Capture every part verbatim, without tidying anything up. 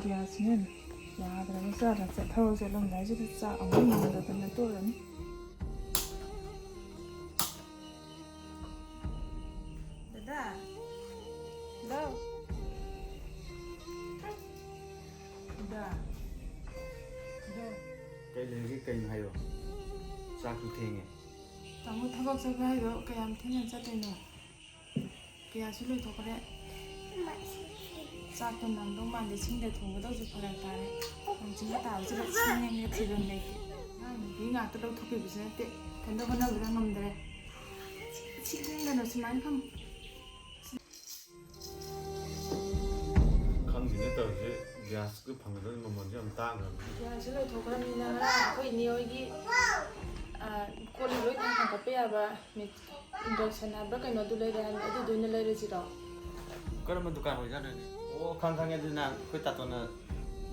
ꯒ꯭ꯌꯥꯁꯁꯤꯅ ꯌꯥꯗ꯭ꯔꯕ ꯖꯥꯠꯂ? ꯆꯠ-, ꯊꯕꯛ ꯆꯠꯂꯝꯗꯥꯏꯁꯤꯗ ꯆꯥꯛ ꯑꯃꯨꯛ ꯃꯨꯟꯗꯗꯅ ꯇꯣꯛꯑꯅꯤ꯫ ꯗꯗꯥ? ꯍꯜꯂꯣ? ꯗꯗꯥ? ꯗꯗꯥ? ꯀꯩ ꯂꯩꯔꯒꯦ? ꯀꯩꯅꯣ ꯍꯥꯏꯌꯣ꯫ ꯆꯥꯛꯁꯨ ꯊꯦꯡꯉꯦ꯫ ꯇꯥꯃꯣ, ꯊꯕꯛ ꯆꯠꯄ ꯍꯥꯏꯗꯣ ꯀꯌꯥꯝ ꯊꯦꯡꯅ ꯆꯠꯇꯣꯏꯅꯣ? ꯒ꯭ꯌꯥꯁꯁꯨ ꯂꯣꯏꯊꯣꯛꯈ꯭ꯔꯦ꯫ ꯆꯥꯛꯇꯣ ꯅꯪꯗꯧ ꯃꯥꯟꯗꯦ, ꯁꯤꯡꯗ ꯊꯣꯡꯒꯗꯧꯁꯨ ꯐꯔꯛ ꯇꯥꯔꯦ꯫ ꯅꯣꯡ ꯆꯤꯡꯒ ꯇꯥꯕꯁꯤꯗ ꯁꯤꯡ ꯌꯦꯡꯉꯦ ꯊꯤꯕꯝ ꯂꯩꯇꯦ꯫ ꯑꯉꯥꯡ ꯅꯨꯄꯤ ꯉꯥꯛꯇ ꯂꯧꯊꯣꯛꯄꯤꯕꯁꯨ ꯅꯠꯇꯦ, ꯏꯊꯟꯗ ꯍꯣꯠꯅꯕꯗ ꯉꯝꯗ꯭ꯔꯦ꯫ ꯁꯤ ꯂꯦꯡꯒꯅꯨ, ꯁꯨꯃꯥꯏꯅ ꯐꯝꯃꯨ꯫ ꯈꯪꯗꯦꯅꯦ ꯇꯧꯔꯤꯁꯦ, ꯒ꯭ꯌꯥꯁꯀ ꯐꯪꯒꯗꯕ ꯃꯃꯜꯁꯦ ꯌꯥꯝ ꯇꯥꯡꯈ꯭ꯔꯕꯅꯤ꯫ ꯒ꯭ꯌꯥꯁꯁꯨ ꯂꯣꯏꯊꯣꯛꯈ꯭ꯔꯕꯅꯤꯅ ꯉꯔꯥꯡ ꯑꯩꯈꯣꯏ ꯏꯅꯦ ꯍꯣꯏꯒꯤ, ꯑ, ꯀꯣꯜ ꯂꯤꯛ ꯂꯣꯏ ꯊꯥꯡꯒꯠꯄ ꯌꯥꯕ ꯃꯤ-, ꯏꯟꯗꯛꯁꯟ ꯍꯥꯏꯕ꯭ꯔꯥ ꯀꯩꯅꯣ ꯑꯗꯨ ꯂꯩꯔꯦ ꯍꯥꯏꯕꯅꯤ, ꯑꯗꯨꯗꯣ ꯑꯣꯏꯅ ꯂꯩꯔꯁꯤꯔꯣ? ꯀꯔꯝꯕ ꯗꯨꯀꯥꯟ ꯑꯣꯏꯖꯥꯠꯅꯣꯅꯦ? ꯑꯣ, ꯈꯪ-, ꯈꯪꯉꯦ꯫ ꯑꯗꯨꯅ ꯑꯩꯈꯣꯏ ꯇꯥꯇꯣꯟꯅ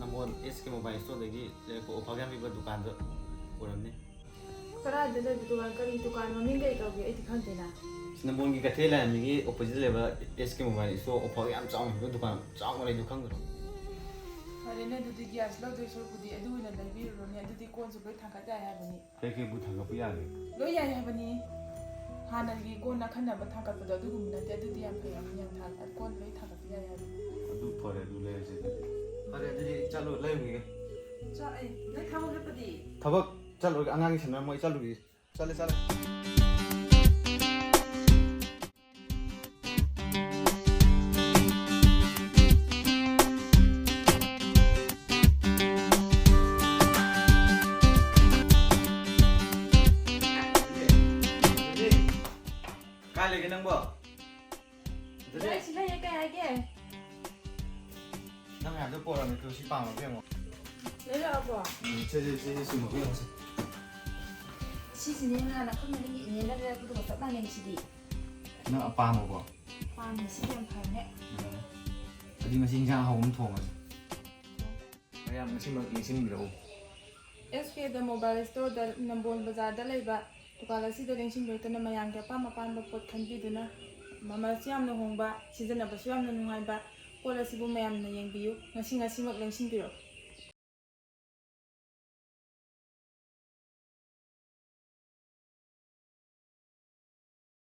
ꯅꯝꯕꯣꯜ ꯑꯦꯁ ꯀꯦ ꯃꯣꯕꯥꯏꯜ ꯁ꯭ꯇꯣꯔꯗꯒꯤ ꯂꯩꯔꯛꯄ ꯑꯣꯐꯔ ꯌꯥꯝ ꯄꯤꯕ ꯗꯨꯀꯥꯟꯗꯣ ꯑꯣꯏꯔꯝꯅꯤ꯫ ꯀꯗꯥꯏꯗ ꯂꯩꯕ ꯗꯨꯀꯥꯟ? ꯀꯔꯤ ꯗꯨꯀꯥꯟ? ꯃꯃꯤꯡ ꯀꯩ ꯀꯧꯒꯦ? ꯑꯩꯗꯤ ꯈꯪꯗꯦꯅ꯫ ꯅꯝꯕꯣꯜꯒꯤ ꯀꯩꯊꯦꯜ ꯂꯥꯏꯔꯦꯝꯕꯤꯒꯤ ꯑꯣꯄꯣꯖꯤꯠ ꯂꯩꯕ ꯑꯦꯁ ꯀꯦ ꯃꯣꯕꯥꯏꯜ ꯁ꯭ꯇꯣꯔ, ꯑꯣꯐꯔ ꯌꯥꯝ ꯆꯥꯎꯅ ꯄꯤꯕ ꯗꯨꯀꯥꯟ ꯆꯥꯎꯅ ꯂꯩꯗꯣ ꯈꯪꯗ꯭ꯔꯣ? ꯐꯔꯦꯅꯦ, ꯑꯗꯨꯗꯤ ꯒ꯭ꯌꯥꯁ ꯂꯧꯗꯣꯏ ꯁꯔꯨꯛꯄꯨꯗꯤ ꯑꯗꯨ ꯑꯣꯏꯅ ꯂꯩꯕꯤꯔꯨꯔꯣꯅꯦ꯫ ꯑꯗꯨꯗꯤ ꯀꯣꯟꯁꯨ ꯂꯣꯏ ꯊꯥꯡꯒꯠ ꯌꯥꯏ ꯍꯥꯏꯕꯅꯤ꯫ ꯀꯩꯀꯩꯕꯨ ꯊꯥꯡꯒꯠꯄ ꯌꯥꯒꯦ? ꯂꯣꯏ ꯌꯥꯏ ꯍꯥꯏꯕꯅꯤ꯫ ꯍꯥꯟꯅꯒꯤ ꯀꯣꯟ ꯑꯈꯟꯅꯕ ꯊꯥꯡꯒꯠꯄꯗꯣ ꯑꯗꯨꯒꯨꯝꯕ ꯅꯠꯇꯦ, ꯑꯗꯨꯗꯤ ꯌꯥꯝ ꯐꯩ, ꯌꯥꯝ ꯌꯥꯝ ꯊꯥꯡ-, ꯀꯣꯟ ꯂꯣꯏ ꯊꯥꯡꯒꯠꯄ ꯌꯥꯏ ꯍꯥꯏꯕꯅꯤ꯫ ꯑꯗꯨ ꯐꯔꯦ, ꯑꯗꯨ ꯂꯩꯔꯁꯦ ꯑꯗꯨꯗꯤ꯫ ꯐꯔꯦ, ꯑꯗꯨꯗꯤ ꯆꯠꯂꯨ, ꯂꯩꯔꯨꯈꯤꯒꯦ꯫ ꯆꯥ-, ꯑꯦ, ꯅꯪ ꯊꯕꯛ ꯆꯠꯄꯗꯤ? ꯊꯕꯛ ꯆꯠꯂꯨꯔꯒ ꯑꯉꯥꯡꯒꯤ ꯁꯦꯟꯅꯔꯝꯃꯣ, ꯑꯩ ꯆꯠꯂꯨꯈꯤꯒꯦ꯫ ꯆꯠꯂꯦ, ꯆꯠꯂꯦ꯫ ꯀꯥꯏ ꯂꯩꯒꯦ ꯅꯪꯕꯣ? ꯑꯗꯨꯗꯤ ꯑꯩ ꯁꯤ ꯂꯩꯌꯦ, ꯀꯩ ꯍꯥꯏꯒꯦ? ꯅꯪ ꯃꯌꯥꯝꯗꯣ ꯄꯣꯔꯛꯑꯝꯃꯦ, ꯇꯨ ꯁꯤ ꯄꯥꯝꯃꯕ ꯌꯦꯡꯉꯣ꯫ ꯂꯩꯔꯛꯑꯕꯣ? ꯎꯝ, ꯁꯦ, ꯁꯦ, ꯁꯦ, ꯁꯦ, ꯁꯤꯃꯒ ꯌꯦꯡꯉꯣ ꯁꯦ꯫ ꯁꯤꯁꯤꯅꯦ ꯅꯍꯥꯟ ꯑꯩꯈꯣꯏ ꯃꯅꯤꯡꯒꯤ ꯏꯅꯦꯅ ꯂꯩꯔꯛꯄꯗꯨꯒ ꯆꯞ ꯃꯥꯟꯅꯩ ꯁꯤꯗꯤ꯫ ꯅꯪ ꯑꯄꯥꯝꯕꯀꯣ? ꯄꯥꯝꯃꯦ, ꯁꯤꯗꯤ ꯌꯥꯝ ꯐꯔꯦ꯫ ꯎꯝ꯫ ꯑꯗꯨꯗꯤ ꯉꯁꯤ ꯏꯟꯁꯥꯡ ꯑꯍꯥꯎꯕ ꯑꯃ ꯊꯣꯡꯉꯁꯦ꯫ ꯃꯌꯥꯝ ꯉꯁꯤꯃꯛ ꯌꯦꯡꯁꯤꯟꯕꯤꯔꯛꯎ꯫ ꯑꯦꯁ ꯀꯦꯗ ꯃꯣꯕꯥꯏꯜ ꯁ꯭ꯇꯣꯔꯗ ꯅꯝꯕꯣꯜ ꯕꯖꯥꯔꯗ ꯂꯩꯕ ꯗꯨꯀꯥꯟ ꯑꯁꯤꯗ ꯂꯦꯡꯁꯤꯟꯕꯤꯔꯛꯇꯨꯅ ꯃꯌꯥꯝꯒꯤ ꯑꯄꯥꯝ ꯑꯄꯥꯝꯕ ꯄꯣꯠ ꯈꯟꯕꯤꯗꯨꯅ ꯃꯃꯜꯁꯨ ꯌꯥꯝꯅ ꯍꯣꯡꯕ, ꯁꯤꯖꯤꯟꯅꯕꯁꯨ ꯌꯥꯝꯅ ꯅꯨꯡꯉꯥꯏꯕ, ꯄꯣꯠ ꯑꯁꯤꯕꯨ ꯃꯌꯥꯝꯅ ꯌꯦꯡꯕꯤꯌꯨ꯫ ꯉꯁꯤ ꯉꯁꯤꯃꯛ ꯂꯦꯡꯁꯤꯟꯕꯤꯔꯣ꯫